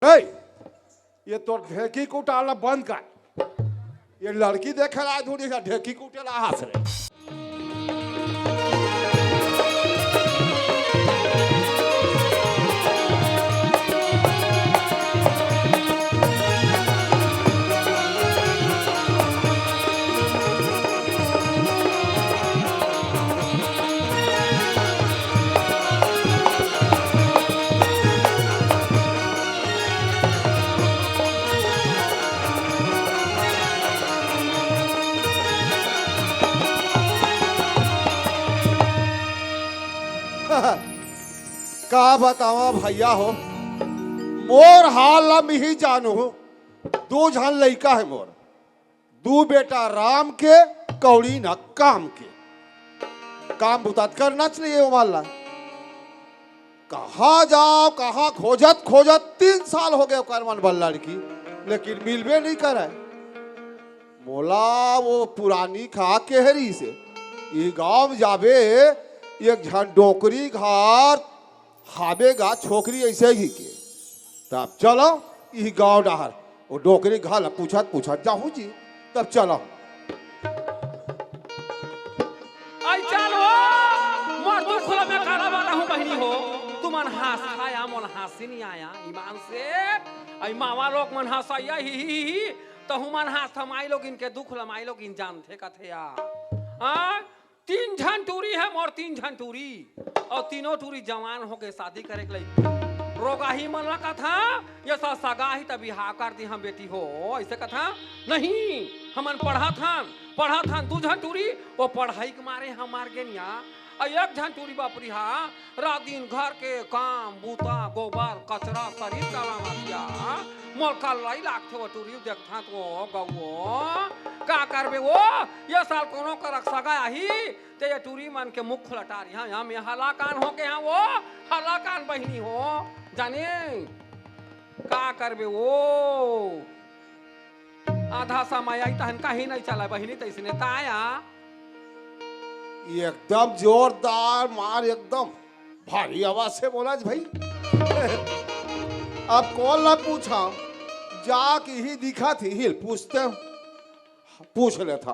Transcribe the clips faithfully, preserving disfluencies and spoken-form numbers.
ए, ये तोर ढेकी कुटाला बंद कर। ये लड़की देखे ला आए धुरी का ढेकी कुटेला हाथ रे। का बतावा भैया हो, मोर हाल ला मिही जानू। दू झन लइका हे मोर, दू बेटा राम के, कौड़ी न काम के। काम बुतात करना चाहिए वो वाला। कहाँ जाओ, कहाँ खोजत खोजत तीन साल हो गए ओकर मन बर लड़की, लेकिन मिलबे नहीं करे। मोला वो पुरानी खा केहरी से, ये गांव जाबे, एक झन डोकरी घर हाबे गा छोकरी ऐसे ही के। तब चलो, ई गांव डहर, वो डोकरी घर ला पूछत पूछत जाहू जी। तब चलो। आई चलो, मोर दुख ला मैं काला वाला हूँ बहिनी हो। तुमन हंस खाया, मोला हंसी नहीं आया, ईमान से। आई मावा लोग मन हंसाया, ही, ही, ही, ही। तो हुमन हंस थमाई लोग इनके दुख ला माई लोग इन जानथे कथे या। हाँ? तीन झन टूरी हे मोर, तीन झन टूरी, अउ तीनों टूरी जवान होके शादी करे के लइक। रोगाही मन ला कथा, ये सा सगा ही त बिहाव कर दी हम बेटी हो, ऐसे कथा। नहीं, हमन पढ़त हन, पढ़त हन, दू झन टूरी, वो पढ़ाई के मारे हम मार गेन या। अउ एक झन टूरी बापरी हा, रात दिन घर के काम, बूता, गोबर, कचरा, शरीर काला माफिया। मोर कल्लाई लागथे वो टूरी देखथन तो गौवो। का करबे वो? ये साल कोनो करक सगा आही, ते ये टूरी मन के मुख लटारी। हाँ, यहाँ में हलाकान हो के हाँ वो, हलाकान बहिनी हो। जाने, का करबे वो? आधा समय आई तहन कहीं नहीं चला बहिनी, तैसने ताया। एकदम जोरदार मार, एकदम भारी आवाज से बोला जी भाई। अब कौन ला पूछा, जा के ही दिखा थी हिल पूछते, पूछ लेता।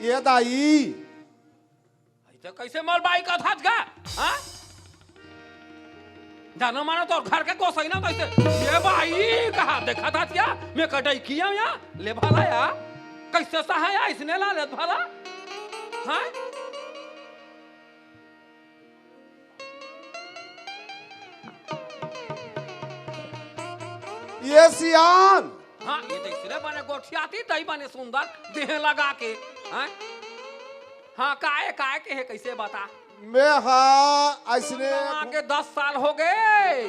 ये दाई, अइसे कैसे मोर बाई कथस गा? हाँ? जानो मानो तोर घर के गोसई ना कैसे? ये बाई कहा देखा था क्या? मैं कटई किया या? ले भला या? कैसे सहाया इसने ला ले भला? हाँ? ये सियान। हाँ, ये तो इसने बने गोठियाती, तई बने सुंदर, देह लगा के। हाँ? हाँ, काहे, काहे के हे, कैसे बता? मैं हा, ऐसने आगे दस साल हो गए।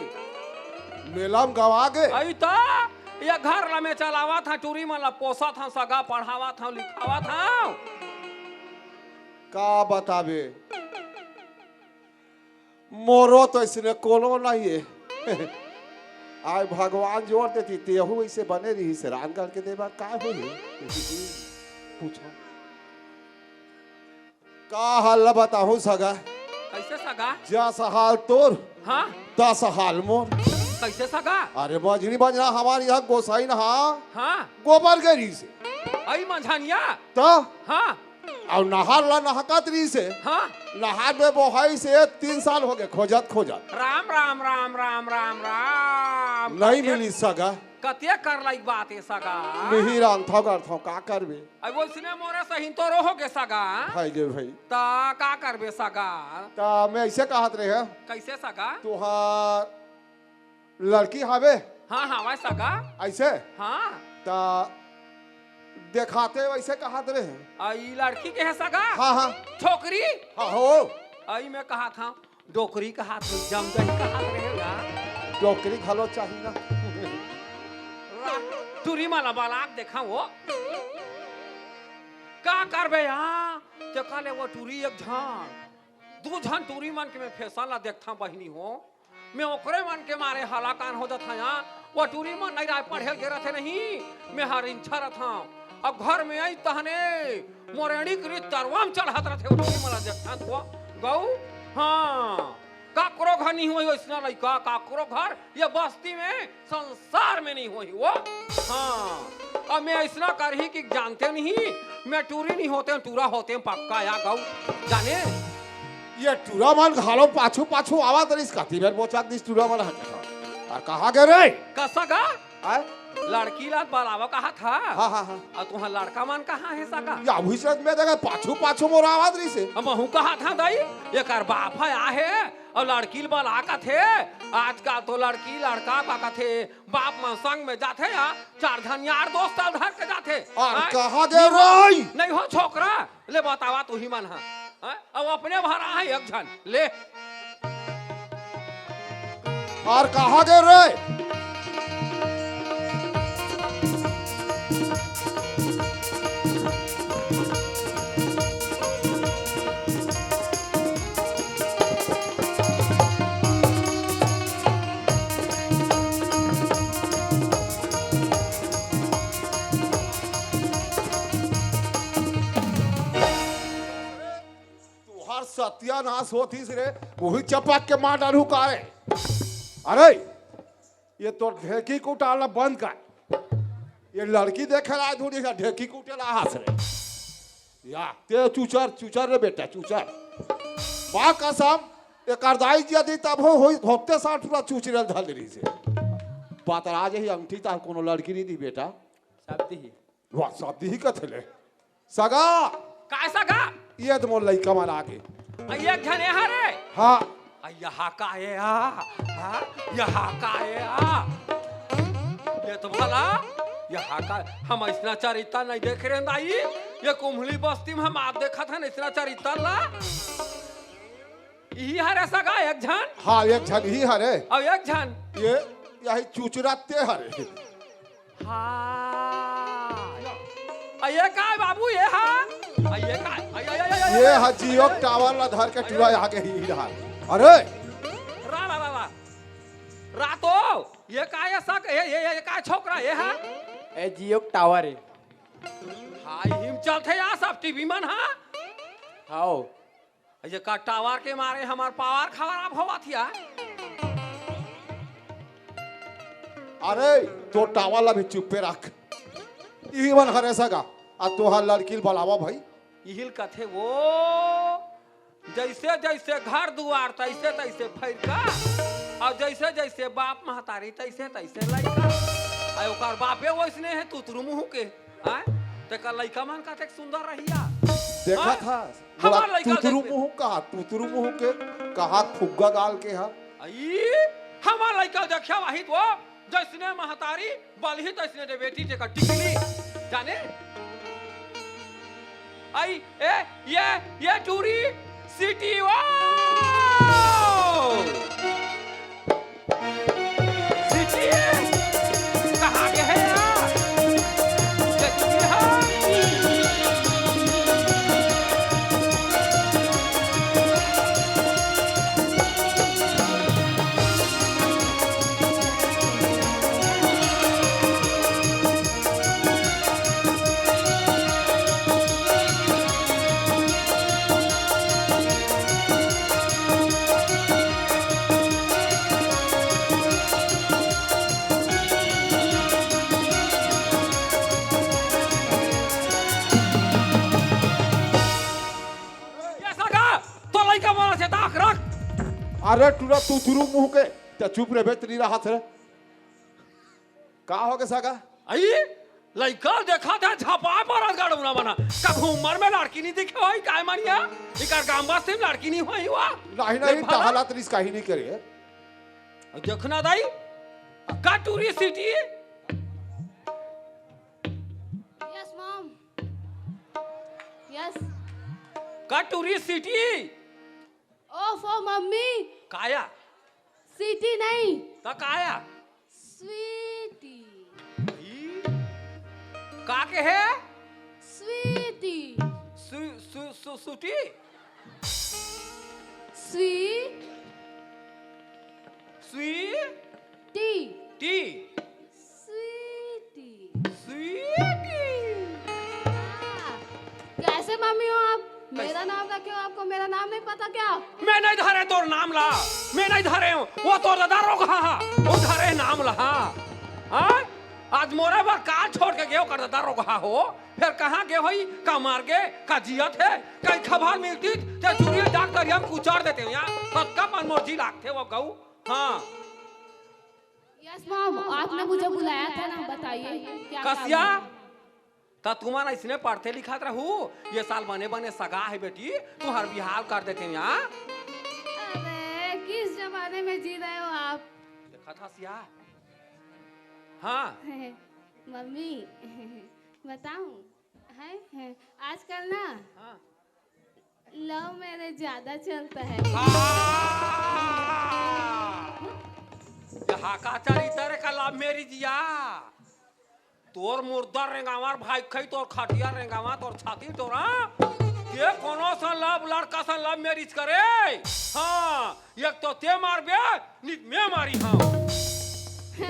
मेला में गवा गए। अई तो, ये घर ला मैं चलावा था, टूरी मन ला पोसा था, सगा पढ़ावा था, लिखावा था। का बताबे? मोरो तो ऐसने कोनो नहीं है। आय भगवान जोर देती, तेहू ऐसे बने रही से रानगढ़ के देवर का होई? पूछो। का हाल ला बताहूँ सगा? कैसे सगा? जस हाल तोर, हाँ? तस हाल मोर। कैसे सगा? अरे बजनी बजना हमारे यहाँ गोसाई नहा हाँ? गोबर गरी से। आई मंझनिया? तो? हाँ? अउ नहर ला नहकत रहिस हे। हाँ। नहर में बोहाइस हे तीन साल हो गए खोजत खोजत। राम, राम, राम, राम, राम, राम। नहीं कतिया, मिलिस सगा। कतिया कर लाइक बात हे सगा। मिही रांधथव करथव, का करबे? अब वइसने मोरे सहिन तो रहो गे सगा। भाई गे भाई। ता का करबे सगा? ता मैं ऐसे कहत रहे। कैसे सगा? तुहार लड़की हावे? हाँ, हावय सगा। ऐसे? हाँ। ता देखाते वैसे कहत रहे। आ, ई लड़की के है सगा? हाँ, हाँ। छोकरी? हाँ, हो। आई मैं कहा था, डोकरी कहा था, जमदही कहा रहे यार। डोकरी घलो चाहिए ना। रा-, टूरी माला बालाक देखा वो। का करबे यार? ते काले वो टूरी एक झान। दू झन टूरी मन के मैं फैशन ला देखथंव बहिनी हो, मैं ओकरे मन के मारे हलाकान हो जात हंव। वो टूरी मन नहीं राय पढ़े गे रथे नहीं, मैं हर इंछा रथंव। अब घर में आई तहने मोरेड़ी के रीत तरवा में चढ़त रथे, वो टूरी मन ला देखथंव तो गऊ? हाँ, काकरो घर नहीं होही वइसना लइका, काकरो घर ये बस्ती में, संसार में नहीं होही वो। हाँ, अब मैं अइसना करही कि जानते नहीं, मैं टूरी नहीं होते, टूरा होते पक्का या गऊ, जाने? ये टूरा मन घालो पाछू पाछू आवत रहिस, कति बेर बोचक दिस टूरा मन हटे। अउ कहाँ गे रे? कसा गा? आय? लड़की ला बलावा कहा था। हाँ, हाँ, हाँ। अउ तुहां लड़का मन कहाँ हे सगा? या वही से मैं देखा पाछू पाछू मोर आवत रहिस हे। अब महू कहा था दाई, एकर बाप ह आहे अउ लड़की ला बला कथे। आजकल तो लड़की लड़का का कथे, बाप मन संग में जाथे या चार झन यार दोस्त ला धर के जाथे। अउ आय? कहाँ गे नहीं हो, रे? नहीं हो छोकरा, ले बतावा तुही मन हा। हैं? अब अपने भरा है एक झन। ले। अउ कहाँ गे रे? तुहार सत्यानाश होतिस रे, वही चपक के मार डालू का रे? अरे, ये तो ढेकी कुटाला बंद कर। ये लड़की देखे ला धुरी का ढेकी कुटे ला हंस रे। या, ते चुचर, चुचर रे बेटा, चुचर। बा कसम, एकर दाई जी आती तब हो, होई, होते साठ पूरा चुचरे धल रही से। पतरा जे ही अंगठी तार कोनो लड़की नहीं दी बेटा। सब दी ही। वाह, सब दी ही कथे ले। सगा। काय सगा? ये तो मोर लइका मन आगे। अ, एक झन एहा रे। हाँ। अ, यहाँ का है, हाँ? हाँ? यहाँ का है, हाँ? ये तो भला, यहाँ का, हम अइसना चरित्तर नहीं देखे रेन दाई। ये कुम्हली बस्ती में हम आज देखत हन अइसना चरित्तर ला। इही हरे सगा एक झन? हाँ, एक झन ही हरे। अउ एक झन? ये, यही चुचरा ते हरे। हाँ। अ, ये का हे बाबू, ये हा? अ, ये का हे? अ, ये, ये, ये, ये, ये ये। हा Jio tower ला धर के टूरा आगे ही रहा। अरे! रा, रा, रा, रा। रा तो, ये का हे सग, ये, ये, ये, ये का हे छोकरा, ये हा? ए Jio tower हे। हाँ, इही म चलथे या सब TV मन हा? हाओ। ये का tower के मारे हमर power खराब होवत हिया? अरे, तो tower ला भी चुप्पे रख। इही मन हरे सगा, अ तोहार लड़की ल बलावा भाई। इही ल कथे वो, जइसे जइसे घर दुवार तइसे तइसे फइरका, अउ जइसे जइसे बाप महतारी तइसे तइसे लइका। अउ ओकर बापे वइसने हे तुतरू मुहूं के। आय? तेकर लइका मन कतेक सुंदर रहिया। देखा हाँ? था, हमर बोला लइका तुतरू देख ले। मुहूं कहा, तुतरू मुहूं के कहा फुग्गा गाल के हा। अई, हमर लइका देखिया वही तो, जइसने महतारी, बलही तइसने दे बेटी, जेकर टिकली, जाने? अई, ए, ये, ये टूरी, सिटी, ओ! सिटी, कहाँ के है यार? ये टूरी है। ये सगा, तो लइका मन ला चेता के रख। अरे टूरा तुतरू मुहूं के, ते चुप रे बे, तेरी राहत रे। का होगे सगा? अई, लइका देखा था झपा परत गाड़ू ना बना। कभू उमर में लड़की नहीं देखे होही, काय मानिया? इकर गांव बस्ती में लड़की नहीं होही हुआ। नहीं, नहीं, नहीं, भला। टहलत रिस काही नहीं करे। देखना दाई, का टूरी सिटी? Yes, mom. Yes. का टूरी सिटी? ओफो, मम्मी। काया? सिटी नहीं। त काया? स्वीटी। ई? का के हे? स्वीटी। सु-, सु-, सु-, सुटी? स्वी- स्वी- टी। टी। स्वीटी। स्वीटी। हाँ। कैसे मम्मी हो आप? कैसे? मेरा नाम रखे हो, आपको मेरा नाम नहीं पता क्या? मैं नहीं धरे तोर नाम ला, मैं नहीं धरे हूँ, वो तोर दादा रोगहा हा, वो धरे नाम ला। हाँ, आज मोरे बर कार छोड़ के गयो कर दादा रोगहा हो, फिर कहाँ गए होई, का मर गे, का जियत हे, कहीं खबर मिलती, ते चुरिया डॉक्टर हम कुचार देते हो यहाँ, तब का मन मोर जी लागते वो गऊ। हाँ। यस मॉम, आपने मुझे बुलाया था ना, बताइए क्या काम कसिया, है? त तुमन अइसने पढ़ते लिखत रहू, ये साल बने बने सगा है बेटी, तुहर बिहाव कर देते हैं यहाँ। अरे, किस जमाने में जी रहे हो आप? देखा था सिया। हाँ। मम्मी, बताऊं? है, है, आजकल ना हाँ। लव मैरिज ज्यादा चलता है। हाँ। यहाँ का चरित्र का लव मैरिज या? तोर मुर्दा रेंगावा भाई खई, तोर खटिया रेंगावा, तोर छाती तोरा। ये कोनो सा लव लड़का सा लव मैरिज करे? हाँ, एक तो ते मारबे, नित मैं मारी हाँ।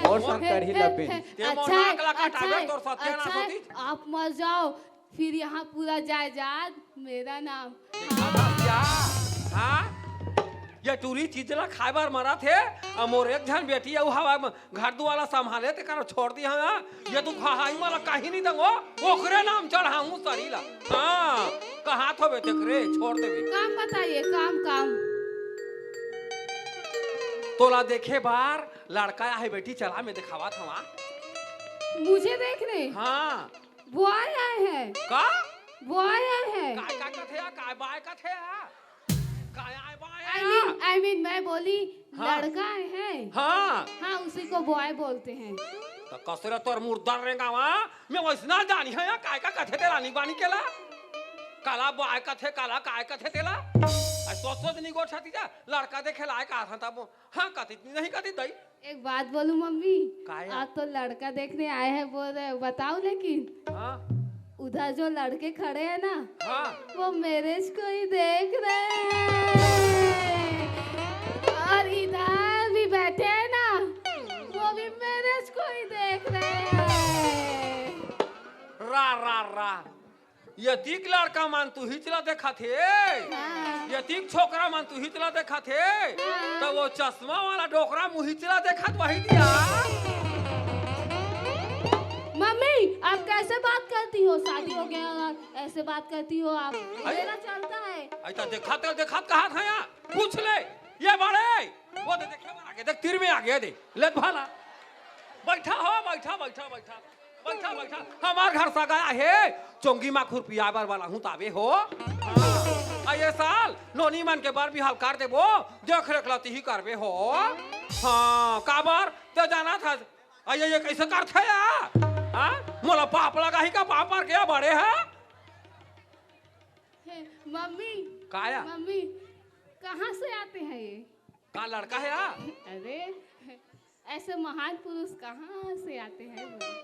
और सन करही लबे। ते मोर नाक ला काटाबे, तोर सत्यानाश होती। आप मर जाओ, फिर यहाँ पूरा जायदाद मेरा नाम। या, हाँ? ये टूरी चीज ला खाए बर मरत हे, अउ मोर एक झन बेटी अउ हवा म घर दुआर ला संभाले ते करो छोड़ दी हाँ। ये तू खहाई मला कहीं नहीं दंगो, ओकरे नाम चढ़ाऊं सरी ला। हाँ, कहा थो बेटे करे, छोड़ देबे। काम बताइए, काम, काम। तोला देखे बार लड़का आहे बेटी, चला मैं दिखावा था वहाँ। मुझे देखने? हाँ। बॉय आए हैं। का? बॉय आए हैं। काय का कथे आ? काय बाय कथे आ? काय आय बाय आई आ? मीन, आई मीन, मैं बोली हाँ। लड़का आए हैं। हाँ। हाँ, उसी को बॉय बोलते हैं। त कसरे तोर मुर्दा रेंगावा, मैं वैसना जानी है या काय का कथे तेला नी बानी केला? काला बाय कथे, काला काय कथे तेला? आ सोच सोच नी गोठा तीजा, लड़का देखे लायक आ था तब, हाँ कथी नहीं कथी दई। एक बात बोलूं मम्मी, काय? आप तो लड़का देखने आए हैं बोल रहे हो, बताओ लेकिन हाँ। उधर जो लड़के खड़े हैं ना, हाँ। वो मैरिज को ही देख रहे हैं, और इधर भी बैठे हैं ना, वो भी मैरिज को ही देख रहे हैं। रा रा रा। ये तीक लड़का मन तू हिचला देखत हे। हाँ। ये तीक छोकरा मन तू हिचला देखत हे। हाँ। तो वो चश्मा वाला डोकरा मुहिचला देखत वही दिया। मम्मी, आप कैसे बात करती हो? शादी हो गया और ऐसे बात करती हो आप? अरे। मेरा चलता है। ऐसा देखत देखत कहा था यहाँ, पूछ ले। ये बड़े, वो दे देखे आगे, देख तीर में आगे दे, ले भाला। बैठा हो, बैठा, बैठा, बैठा, बैठा, बैठा। हमार घर सगा हे, चोंगी मा खुरपिया बर वाला हूँ ताबे हो। हाँ। आ ये साल नोनी मन के बर बिहाव कर देबो, देख रेख ला तिही करबे हो। हाँ, काबर ते जाना था। आ ये, ये कैसे करथे या? हाँ? मोला पाप लगा ही का, पाप पर गया बड़े है? हे, मम्मी, काया? मम्मी, कहाँ से आते हैं ये? का लड़का है या? अरे, ऐसे महान पुरुष कहाँ से आते हैं बोलो?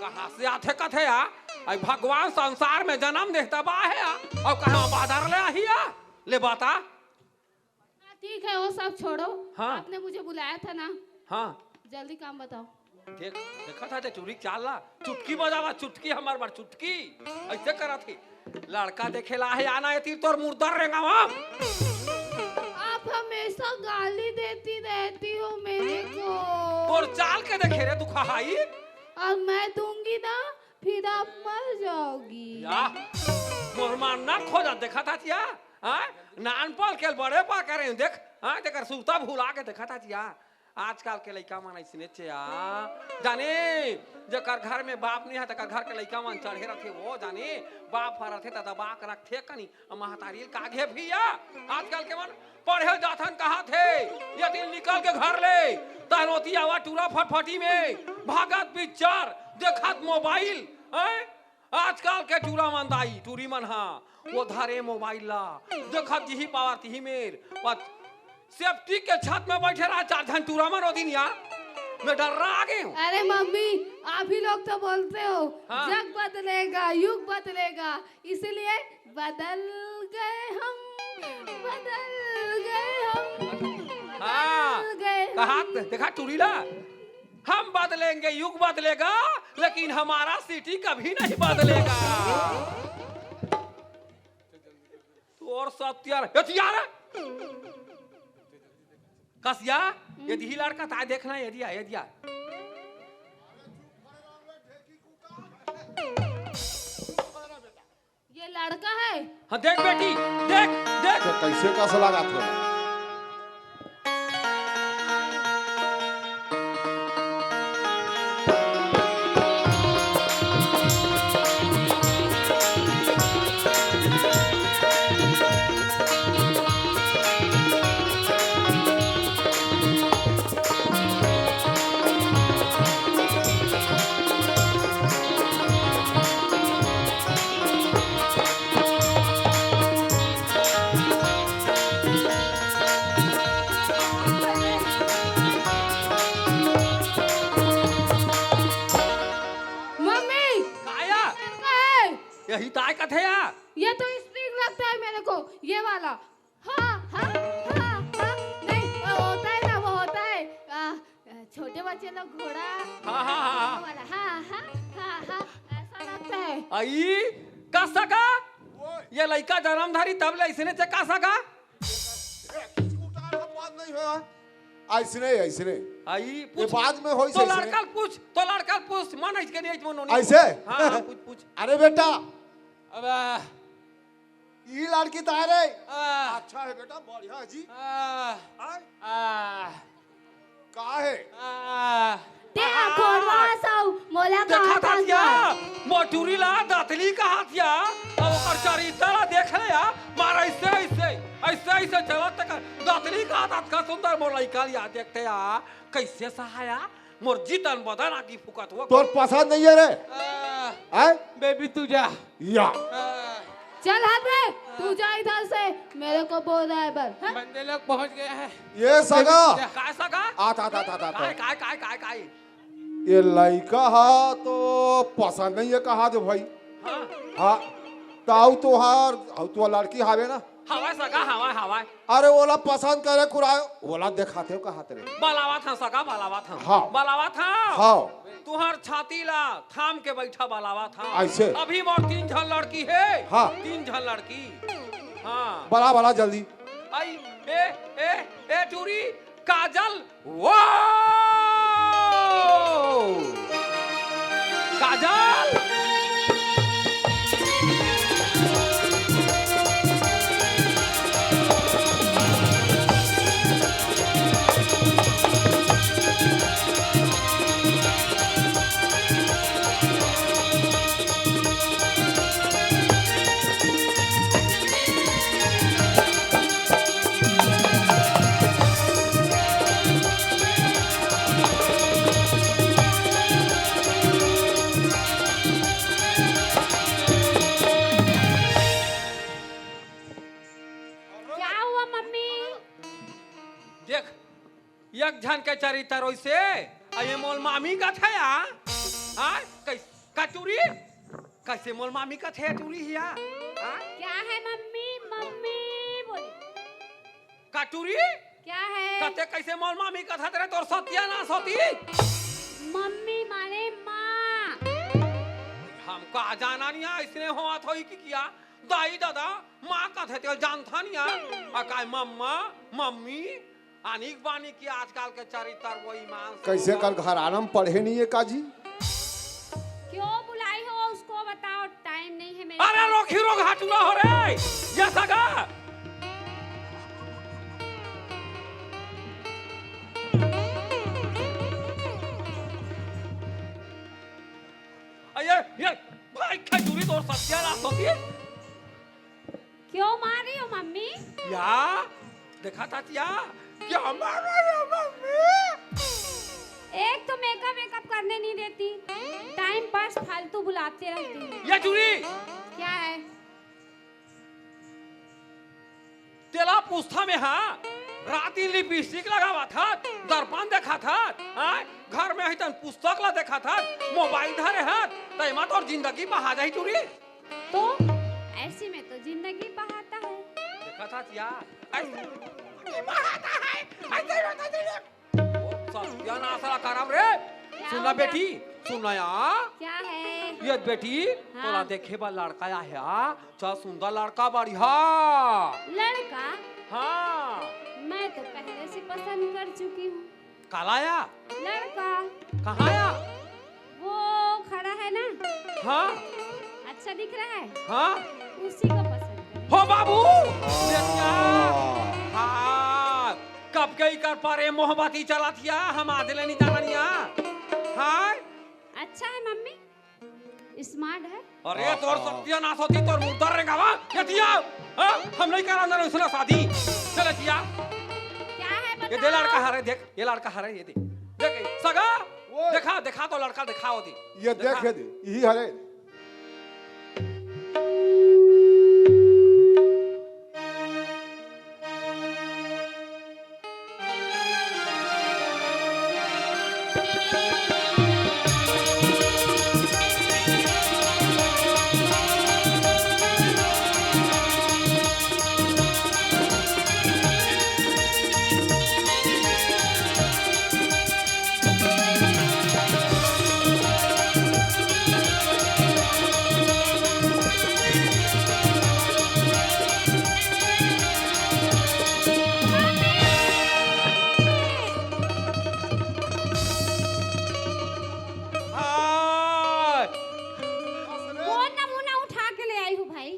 कहाँ से आथे कथे या? आई भगवान संसार में जन्म देता बा है या? और कहाँ बाजार ले आही या? ले बता। हाँ, ठीक है, वो सब छोड़ो। हाँ। आपने मुझे बुलाया था ना, हाँ। जल्दी काम बताओ। देख, देखा था ते टूरी चाल ला, चुटकी बजावा, चुटकी हमार बार चुटकी। ऐसे करा थी। लड़का देखे ला है, आना ये तीर तोर मुर्दा रेंगावा। आप हमेशा गाली देती रहती हो मेरे को। तोर चाल के देखे रे तू खहाई। और मैं दूंगी ना, फिर आप मर जाओगी। या, मोर मार ना खोजा देखा था चिया। हाँ? नान पल के बड़े पा करे देख। हाँ, तेकर सुरता भुला के देखा था चिया। आजकल के लइका मन अइसने चिया। जाने, जेकर घर में बाप नहीं है, तेकर घर के लइका मन चढ़े रथे वो, जाने, बाप ह रथे त दबा के रखथे कनी, अ महतारी ल कागे भैया। आजकल के मन पढ़े जाथन कहा थे, ये दिन निकल के घर ले, तहनोती आवा टूरा फटफटी में, भागत पिक्चर, देखत मोबाइल, हैं? आजकल के टूरा मन दाई, टूरी मन हा, वो धरे मोबाइल ला, देखत जिही पावर तिही मेर, बस सेफ्टी के छत में बैठे रहा चार झन टूरा मन ओ दिन यार, मैं डर्रा गे हूँ। अरे मम्मी, आप ही लोग तो बोलते हो, हाँ। जग बदलेगा, युग बदलेगा, इसीलिए बदल गए हम, बदल गए हम, हाँ, बदल गए हम। कहा, देखा टूरी ला, हम बदलेंगे, युग बदलेगा, लेकिन हमारा सिटी कभी नहीं बदलेगा। तो तोर सत्या रे, एती आ रे। कसिया, ये दिही लड़का ताय देखना, ये दिया, ये दिया। ये लड़का है। हाँ, देख बेटी, देख, देख। तो कैसे कस लगा था? मम्मी, काया? लड़का है। यही ताय कथे या? ये तो स्प्रिंग लगता है मेरे को, ये वाला। हाँ, हाँ, हाँ, हाँ। नहीं, वो होता है ना, वो होता है। आ, छोटे बच्चे लोग घोड़ा हाँ, हाँ, हाँ, हाँ। वाला। हाँ, हाँ, हाँ, हाँ। ऐसा लगता है। आई, का सगा? ये लइका जनम धरी तब ले अइसने ते का सगा? ए, कुछ उतार का बात नहीं है। अइसने, अइसने। आई, ये पूछ। बाद में होइस तो अइसने। लड़का ल पूछ, तो लड़का ल पूछ, मन अइस के नहीं अइस, मन नहीं। अइसे? हाँ, हाँ, पूछ, पूछ। अरे बेटा। अब, आ, ई लड़की ताय रे। आ। अच्छा है बेटा, बढ़िया जी। आ। आय। आ। का है? आ। ते हा खोरवा साऊ, मोला देखा कहा था था क्या? मोटूरी ला दतली कहा था, अब ओकर चरित्र ला देख ले या, मार अइसे, अइसे, अइसे, अइसे चलत तक दतली कहा था, का सुंदर मोर लइका लिया देखते या, कइसे सहाया, मोर जीतन बदन आगी फुकत हुआ। तोर पसंद नहीं है रे। आ, हैं? बेबी तू जा। या। आ, चल हट रे, तू जा इधर से, मेरे को बोल रहा है बस, हैं? बंदे लोग पहुंच गए हैं। ये सगा। बेबी तू जा। काय सगा? आत, आत, आत, आत, आत। काय, काय, काय, काय, काय? ये लइका हा तो पसंद नहीं है कहा दे भाई। हाँ। हाँ। ताऊ तुहार, अउ तुहार लड़की हावे ना? हवय सगा, हवय, हवय। अरे, ओला पसंद करे खुराय, ओला देखाते हो कहा तेरे। बलावत हंव सगा, बलावत हंव। हाँ। बलावत हंव। हाँ। तुहर छाती ला थाम के बैठा बलावत हंव। अइसे? अभी मोर तीन झन लड़की हे। हाँ। तीन झन लड़की। हाँ। बला, बला जल्दी। आई, ए, ए, ए, टूरी, काजल, वो! काजल! क्या हुआ मम्मी? देख, एक झन के चरित्र ओइसे, अ ये मोल मामी कथे या? हाँ? कटूरी? कइसे मोल मामी कथे टूरी हिया? हाँ? क्या है मम्मी? मम्मी बोली। कटूरी? क्या है? कते कइसे मोल मामी कथत रे तोर सत्यानाश होती? मम्मी माने माँ। हमका जाना नहीं है, इसने होवत होही कि क्या? दाई ददा, माँ कथे तेल जानथा नहीं है। आ काय मम्मा, मम्मी, आनिक बानी की आजकल के चरित्र वो ईमान से कइसे होगा। कल घर आनम पढ़े नहीं है काजी? क्यों बुलाई हो उसको बताओ, टाइम नहीं है मेरे अरे पास। रोखी रोग हाटुआ हो रे, ये सगा। अये, ये भाई खजूरी तोर सत्यानाश होती है। क्यों मार रही हो मम्मी? या, देखा था क्या? क्या मार रही हो मम्मी? एक तो मेकअप वेकअप करने नहीं देती, टाइम पास फालतू बुलाते रहती है। ये चूड़ी! क्या है? तेला पूछथंव मैं हा, रात दिन लिपस्टिक लगावत हस, दर्पण देखत हस, हाँ? घर में ही तन पुस्तक ला देखत हस, मोबाइल धरे हस, त एमा तोर जिंदगी बहा जाही चूड़ी। तो ऐसी में तो जिंदगी बहाता है। देखा था क्या? ऐसे जिंदगी बहाता है, ऐसे होता है। ओ, सत्यानाश ला करम रे। क्या सुन ना हो गया? बेटी, सुन ना यार। क्या है? ये बेटी, हाँ। तोला देखे बर लड़का आया है, हाँ? अच्छा, सुंदर लड़का, बढ़िया। लड़का? हाँ। मैं तो पहले से पसंद कर चुकी हूँ। काला आया? लड़का। कहाँ आया? वो खड़ा है ना? हाँ। अच्छा दिख रहा है? हाँ। उसी को पसंद करें। हो बाबू, देखिया। हाँ। कब गई कर पारे मोहब्बती चलत हिया, हम आदि ले नहीं जानन हिया। हाँ। अच्छा है मम्मी, स्मार्ट है। अरे, तोर सत्यानाश होती, तोर मुर्दा रेंगावा। ये दिया, हाँ? हम नहीं करा अंदर उसने शादी। चले दिया। क्या है, ये दे बताओ। लड़का हरे, देख, ये लड़का हरे, ये दे। देख, सगा, वो देखा, देखा तो लड़का, देखा होती। ये देखा। देख, ये दे, यही हरे। हाय। कौन नमूना उठा के ले आई हो भाई?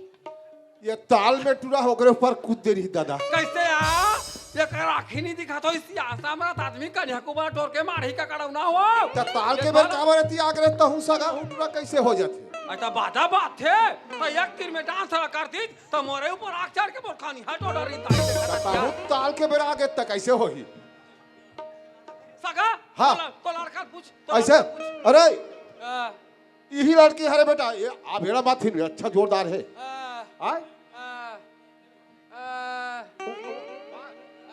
ये ताल में टूरा होकर ऊपर कूद दे रही दादा। कैसे आ? ये कर आँखी नहीं दिखा तो इसी आशा में आदमी कन्या को बड़ा डोर के मारही का कड़ौना हो। त ताल के बेर काबर एती आग रहता हूँ सगा, हूँ टूरा कैसे हो जाते? अच्छा, बाजा बात थे, तो एक तीर में डांस कर दी, तो मोरे ऊपर आग चढ़ के मोर खानी हटो डरी ताई देखा त था। हूँ ताल के बेर आगे त कैसे होही? सगा? हाँ। तो ल-, तो लड़का पूछ, तो ऐसे? लड़का पूछ। अरे, आ, यही लड़की हरे बेटा, ये आ भेड़ा माथिन में अच्छा जोरदार है। आ, आय? आ, आ,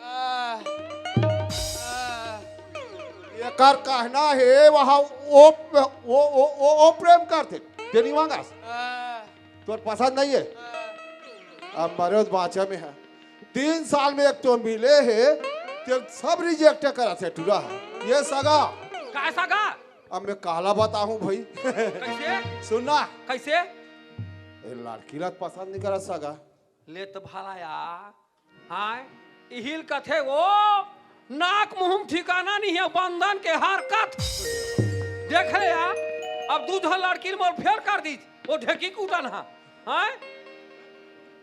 आ, आ। एकर कहना है वहाँ वो, वो, वो, वो, वो प्रेम करते, तेरी मांगास। आ। तोर पसंद नहीं है? आ। अब मरे तो बाँचे में है। तीन साल में एक तो मिले है, ते सब रिजेक्ट करत है टूरा। ये सगा। का सगा? अब मैं काला बताऊं भाई। कैसे? सुन ना। कैसे? ए लड़की ला पसंद नहीं करत सगा। ले तो भला यार। हाँ, इहिल कथे वो नाक मुंह ठिकाना नहीं है, बंधन के हरकत। देख ले यार, अब दू झन लड़की मोर फेल कर दी, वो ढेकी कूटन हा। हाँ?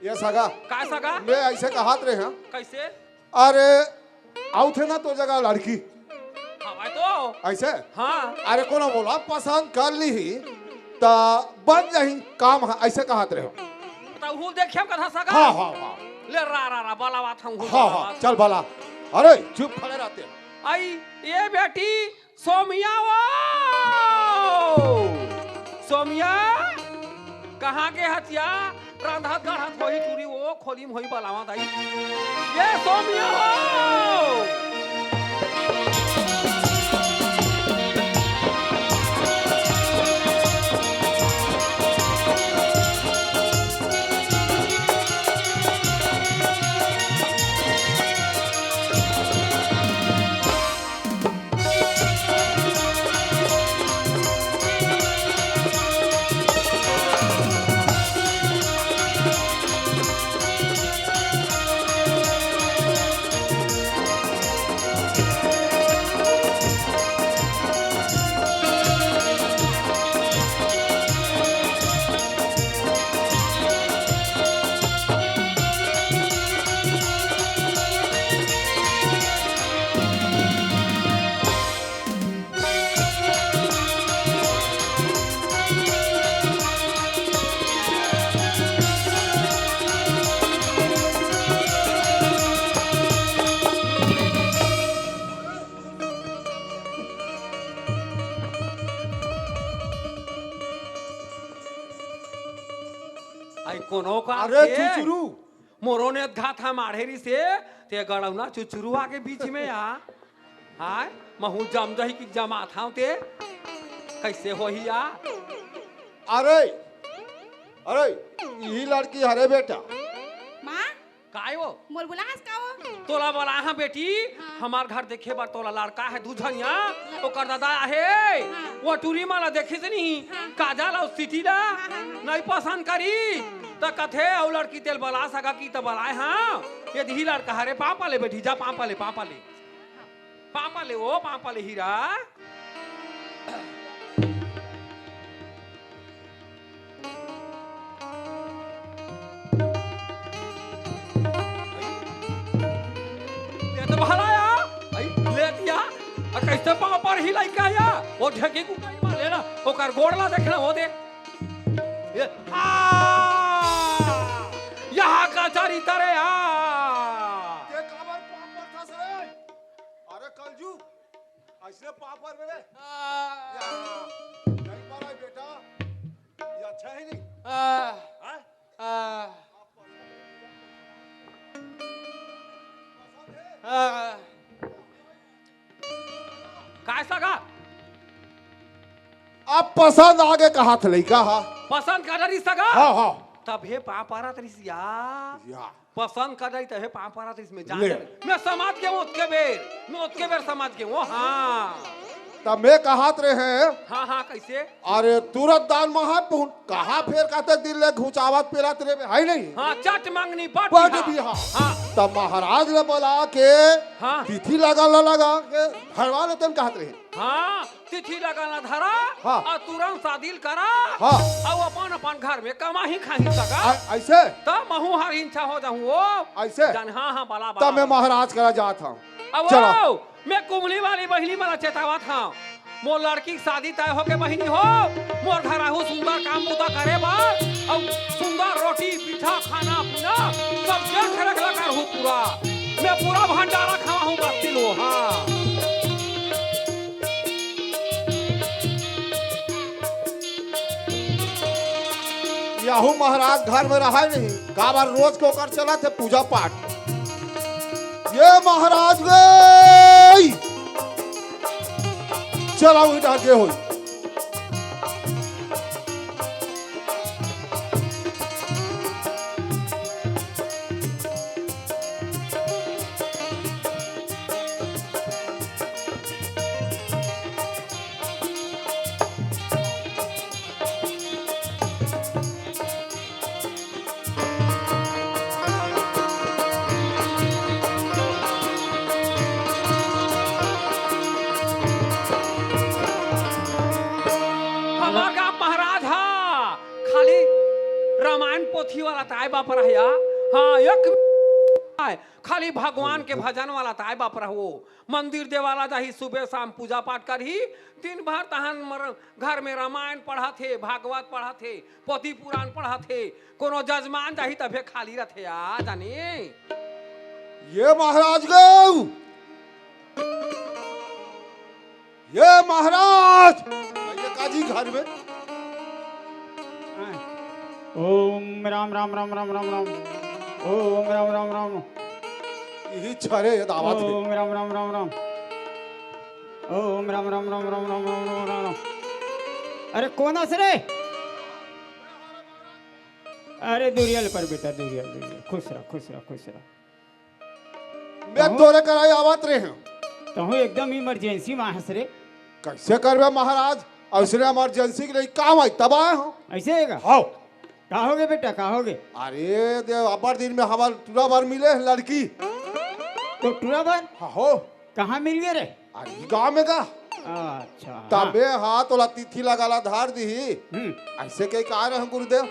ये सगा। का सगा? मैं ऐसे कहत रहे हैं। कैसे? अरे, आउथे ना तो जगह लड़की। हाँ भाई तो। ऐसे? हाँ। अरे, कोनो बोला पसंद कर ली ही, त बन जाही काम, हाँ, ऐसे कहत रहे हो। त हूँ देखे कथा सगा। हाँ, हाँ, हाँ। ले रा, रा, रा, बाला बात हम हाँ, हाँ, चल बाला। अरे, चुप खड़े रहते। आई, ये बेटी, सोमिया वो! सोमिया! कहाँ के हथिया? रांधत गढ़त होही टूरी वो, खोली में होही बलावा दाई। ये सोमिया वो! आई कोनो का अरे के? चुचुरू। मोरो ने घात हम आढ़ेरी से, ते गड़ौना चुचुरू आगे बीच में आ। हाय, महू जम जही कि जमात हूँ ते। कैसे होही आ? अरे, अरे, यही लड़की हरे बेटा। माँ? काय वो? मोला बुलाहस का वो? तोला बुलाय हंव बेटी, हाँ। हमर घर देखे बर तोला लड़का हे दू झनिया, ओकर ददा आहे, हाँ। वो टूरी मन ला देखिस नहीं, हाँ। काजल अउ सिटी ला, हाँ, हाँ, हाँ। नहीं पसंद करिस, त कथे अउ लड़की तेला बुला सकस कि त बुलाय हंव, ये दिही लड़का हरे, पाँव परे बेटी, जा पाँव परे, पाँव परे। पाँव परे ओ, पाँव परे हीरा। ये तो भला या, आई, ले दिया। आ, कैसे पाँव परे ही लइका या? वो ढेकी कुकरी मा लेना, ओकर गोड़ ला देखना, वो दे। ये, आ! यहाँ का चरित्र या। ये काबर पाँव परथस रे? अरे कलजू, अइसने पाँव परबे रे। आ। या, नहीं परे बेटा, ये अच्छा हे नहीं। आ। हैं? आ। आ। काय सगा? अब पसंद आगे कहात लइका हा। पसंद कर डरिस सगा? हाँ, हाँ। तभे पाँव परत रहिस या। या। पसंद कर डरिस तभे पाँव परत रहिस, मैं जान ले। डरेंव। मैं समझ गेंव ओतके बेर, मैं ओतके बेर समझ गेंव, हाँ। त मैं कहात रहेंव। हाँ, हाँ, कैसे? अरे तुरंत दान महापुन, कहाँ फेर कतेक दिन ले घुचावत पेरत रे, हे नहीं? हाँ, चट मंगनी बट बट बिहा। बिहा। हाँ। त महाराज ला बुला के हाँ। तिथि लगन ला लगा के धरवा लेतेन कहात रहेंव। हाँ, तिथि लगन ला धरा, हाँ। अउ तुरंत शादी ल करा, हाँ। अउ अपन अपन घर में कमाही खाही सगा। अ-, अइसे? त महूँ हर हिंसा हो जाहूँ ओ। अइसे? जान, हाँ, हाँ, बला, बला, त मैं बला। महाराज करा जात हंव। अब चला। ओ, मैं कुमली वाली बहिनी मन ला चेतावत हंव। मोर लड़की के शादी तय होगे बहिनी हो, मोर घर आहू सुंदर काम बूता करे बर, अउ सुंदर रोटी, पीठा, खाना, पीना, सब देख रेख ला करहूँ पूरा। मैं पूरा भंडारा खवाहूँ बस्ती ल, हाँ। यहू महाराज घर में रहय नहीं, काबर रोज के ओकर चलत हे पूजा पाठ। ये महाराज गे, चला उही डहर गे होही। हमर गांव महाराज हा खाली रामायण पोथी वाला ताय बाप रहया। हाँ, एक खाली भगवान के भजन वाला ताय बाप रहवो। मंदिर देवाला जाही, सुबह शाम पूजा पाठ करही, दिन भर तहन मर-, घर में रामायण पढ़त हे, भागवत पढ़त हे, पोथी पुराण पढ़त हे, कोनो जजमान जाही तभे खाली रथे आ, जाने। ये महाराज गौ, ये महाराज, ये काजी घर में। ओम राम राम राम राम राम राम। ओम राम राम राम। यही छरे ये दावत है। ओम राम राम राम राम। ओम राम राम राम राम राम राम राम राम। अरे कोन अस रे? अरे दुरिया ले पर बेटा, दुरिया ले, दुरिया ले। खुश रह, खुश रह, खुश रह। मैं तोरे करा आवत रहे हूँ। तहूँ एकदम emergency मा हस रे। कैसे करबे महाराज? अइसने emergency के लिए काम आई तब आए हूँ। ऐसे है का? हाँ। का होगे बेटा, का होगे? अरे देव, अब्बड़ दिन में हमर टूरा बर मिले हे लड़की। तो टूरा बर? हाँ हो। कहाँ मिल गे रे? अरे गाँव में का? अच्छा, हाँ। तबे हाँ तोला तिथि लगाला धर दिही। हम्म। ऐसे कहीं कहा रहे गुरुदेव?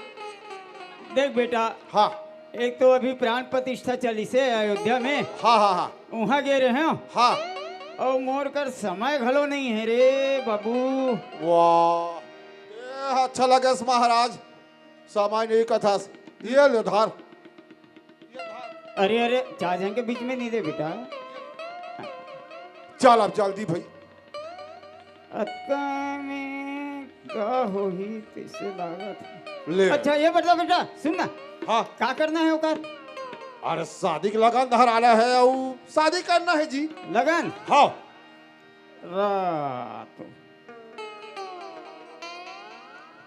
देख बेटा, हाँ। एक तो अभी प्राण प्रतिष्ठा चलिसे अयोध्या में। हाँ, हाँ, हाँ। उहाँ गे रहे हो। हाँ। अउ मोर कर समय घलो नहीं है रे बाबू। वाह, ये अच्छा लगे महाराज, समय नहीं कथस। ये ले धर। अरे, अरे, चार झन के बीच में नहीं दे बेटा। चल अब जल्दी भाई। अतका में का होही तइसे लागत हे। ले। अच्छा, ये बता बेटा, सुन ना। हाँ। का करना है ओकर? अरे, शादी के लगन धराला है, अउ शादी करना है जी। लगन? हाँ। रात।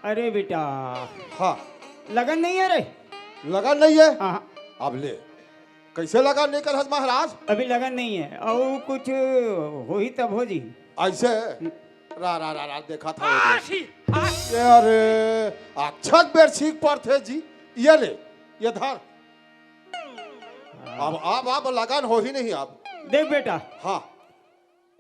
अरे बेटा। हाँ। लगन नहीं है रे। लगन नहीं है? हाँ। अब ले। कइसे लगन नइ करस महाराज? अभी लगन नइ हे, अउ कुछ होही तब हो जी। अइसे? रा, रा, रा, रा, देखा था वो फांसी, फांसी। ये अरे, अक्षत बेर छींक पड़थे जी। ये ले, ये धर। अब, अब, अब लगन होही नहीं अब। देख बेटा। हाँ।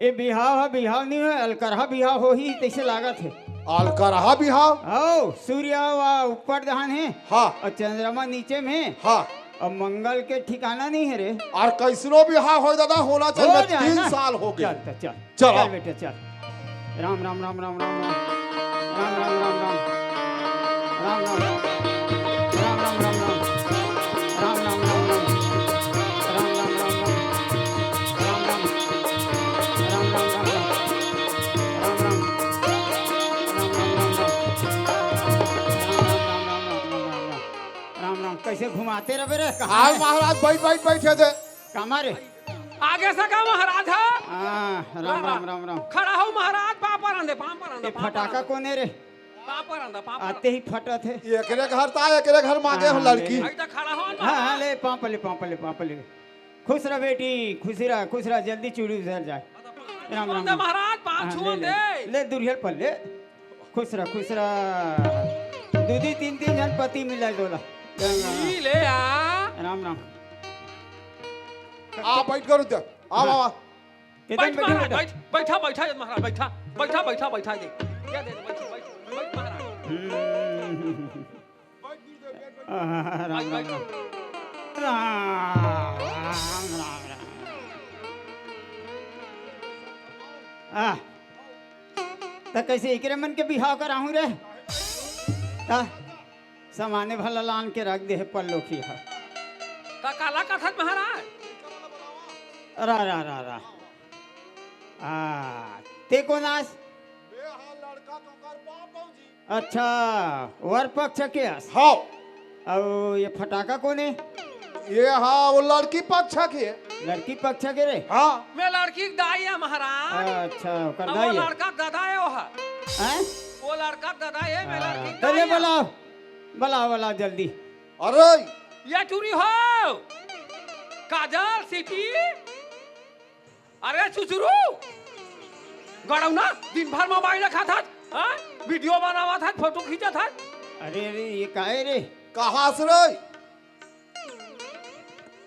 ए बिहाव ह बिहाव नइ होय, अलकरहा बिहाव होही तइसे लागत हे। अलकरहा बिहाव? हव, सूर्य ह ऊपर डहान हे। हाँ। अउ चंद्रमा नीचे में हे। हाँ। अउ मंगल के ठिकाना नइ हे रे। अउ कइसनो बिहाव होय दादा, होना चाहिए। तीन साल हो गे। चल त चल। चल, चल बेटा, चल। राम, राम, राम, राम। राम, राम, राम, राम। राम, राम, राम। राम, राम, राम, राम। राम, राम, राम, राम। राम, राम, राम, राम। राम, राम। राम, राम, राम, राम। राम, राम। राम, राम, राम, राम। राम, राम, राम, राम। राम, राम। कइसे घुमाते रहे रे? कहाँ हाँ, हे? महाराज, बइठ, बइठ, बइठ, हे दे। कामा रे? आगे से का महाराज ह? हाँ, राम, राम, राम, राम। खड़ा हो महाराज, पाँव परन दे, पाँव परन दे, ए, पाँव परन दे। फटाका कोन हे रे? पाँव परन दे, पाँव परन दे। आते ही फटत हे। एकरे घर त, एकरे घर मांगे हो हाँ, लड़की। ले, ले। अइ त खड़ा हो हाँ, हाँ, महाराज। ले, पाँव पल्ले, पाँव पल्ले, पाँव पल्ले। खुश रह बेटी, खुश रह, खुश रह, जल्दी चूड़ी उतर जाय। राम, राम, दे राम। महाराज, पाँव हाँ, छुअन ले, ले। दे। ले, दुरिहा ले पल्ले। खुश रह, खुश रह। दू, दू, तीन, तीन झन पति मिलय तोला। राम, राम, राम। ई ले आ। राम, राम। आ, बइठ कर उधर। आ, हाँ। आ, आ। किधर बइठ बइठे महाराज, बेटा? बइठ, बइठा, बइठा महाराज, बइठा, बइठा, बइठा, बइठा दे। ये दे, बइठ, बइठ, बइठ महाराज। हम्म। आह, राम, राम, राम। राम, राम, राम। आह, त कइसे एकरे मन के बिहाव कराहूं रे? त समाने भला लान के रख दे हे पल्लोखी ह। त काला कथस महाराज? रा, रा, रा, रा। आ, ते कोन आस? मैं हा लड़का के ओकर बाप हूँ जी। अच्छा, वर पक्ष के आस? हाँ। अउ ये फटाका कोन हे? ये हाँ, वो लड़की पक्ष के। लड़की पक्ष के रे? हाँ। मैं लड़की के दाई है महाराज। अच्छा, ओकर अब दाई वो हे। लड़का के दादा है वो है। हैं? वो लड़का के दादा है, मैं हाँ, लड़की के तो ले दाई है। बुलाओ, बुलाओ, बुलाओ जल्दी। अरे! ये टूरी हो, काजल, सीटी, अरे चुचुरू, गड़ौना, दिन भर मोबाइल रखा था, हाँ? वीडियो बनावा था, फोटो खींचा था। अरे, अरे, ये काहे रे? कहाँ से रे?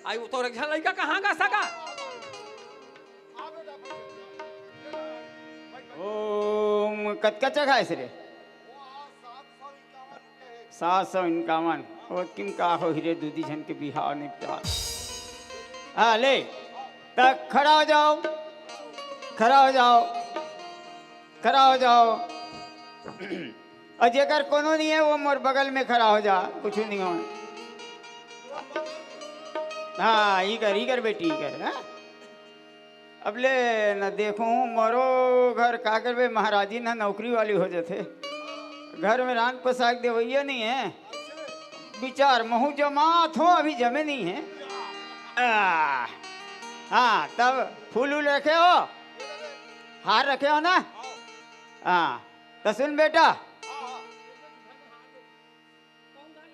आई, वो तो एक झन लइका कहाँ गा सगा? ओम, कतका चघाइस रे? सात सौ इक्यावन। ओतकिम का होही रे, दू दी झन के बिहाव निपटा। हाँ, ले, त खड़ा हो जाओ, खड़ा हो जाओ, खड़ा हो जाओ। अउ जेकर कोनो नइ हे, वो मोर बगल में खड़ा हो जा, कुछु नइ होय। हाँ, इकर, इकर बेटी, इकर, हाँ? अब ले न देखहूँ, मोरो घर का करबे, महाराजिन ह नौकरी वाली हो जथे। घर में रांध पसाय के देवइया नइ हे। बिचार महूँ जमात हों, अभी जमे नइ हे। आ, हाँ, तब फूल उल रखे हो? हार रखे हो ना? हाँ, त सुन बेटा,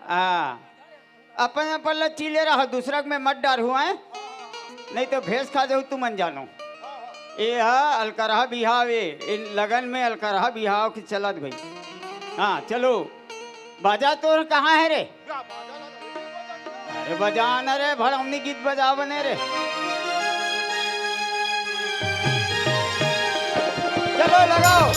हाँ, अपन अपन ल चीले रहो, दूसरा के में मत डारहू, हैं? नइ तो भेंस खा जाहू, तुमन जानो। ए हा अलकरहा बिहाव ए, ए लगन में अलकरहा बिहाव के चलत भई। हाँ, चलो, बाजा तोर कहाँ हे रे? अरे बजा ना रे, भड़ौनी गीत बजा बने रे। चलो लगाओ।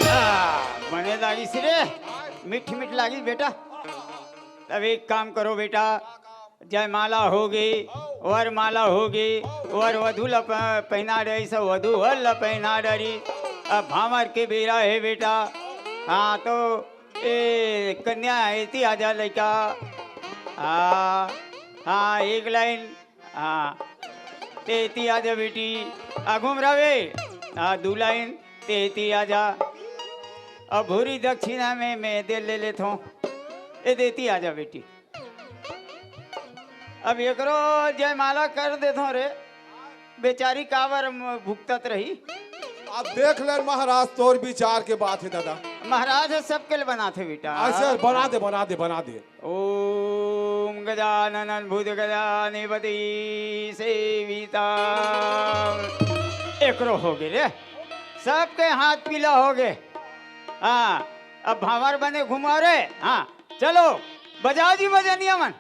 आ, बने लागिस रे, मीठ मीठ लागिस बेटा। तब एक काम करो बेटा, जयमाला होगे, वरमाला होगे, वर वधू ला प-, पहिना डरिस, वधू वर ला पहिना डरिस। अब भांवर के बेरा हे बेटा। हाँ, तो ए कन्या एती आजा लइका। हाँ, हाँ, एक लाइन। हाँ, तेती आजा बेटी, आगू म रवे। हाँ, दू लाइन, तेती आजा। अब भूरी दक्षिणा में मैं दे ले लेत हूँ। ए देती आजा बेटी। अब एकरो जयमाला कर देत हूँ रे, बेचारी काबर म-, भुगतत रही। अब देख ले महाराज, तोर विचार के बात है दादा। महाराज सबके लिए बनाथे बेटा। अच्छा, बना दे, बना दे, बना दे। ओम गजानन भूत गजाधिपति सेविता। एकरो हो गे रे, सबके हाथ पीला हो गे। हाँ, अब भांवर बने घुमाओ रे। हाँ, चलो, बजाओ जी मजनिया मन।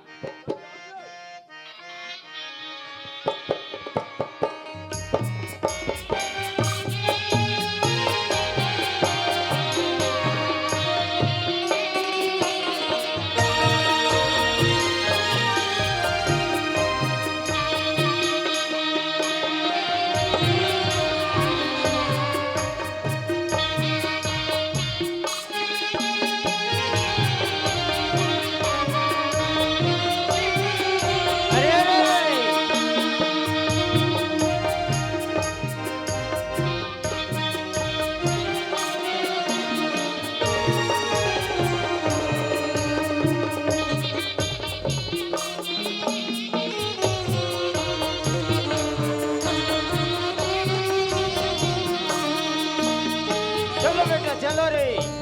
अरे, अरे, अरे। चलो बेटा, चलो रे।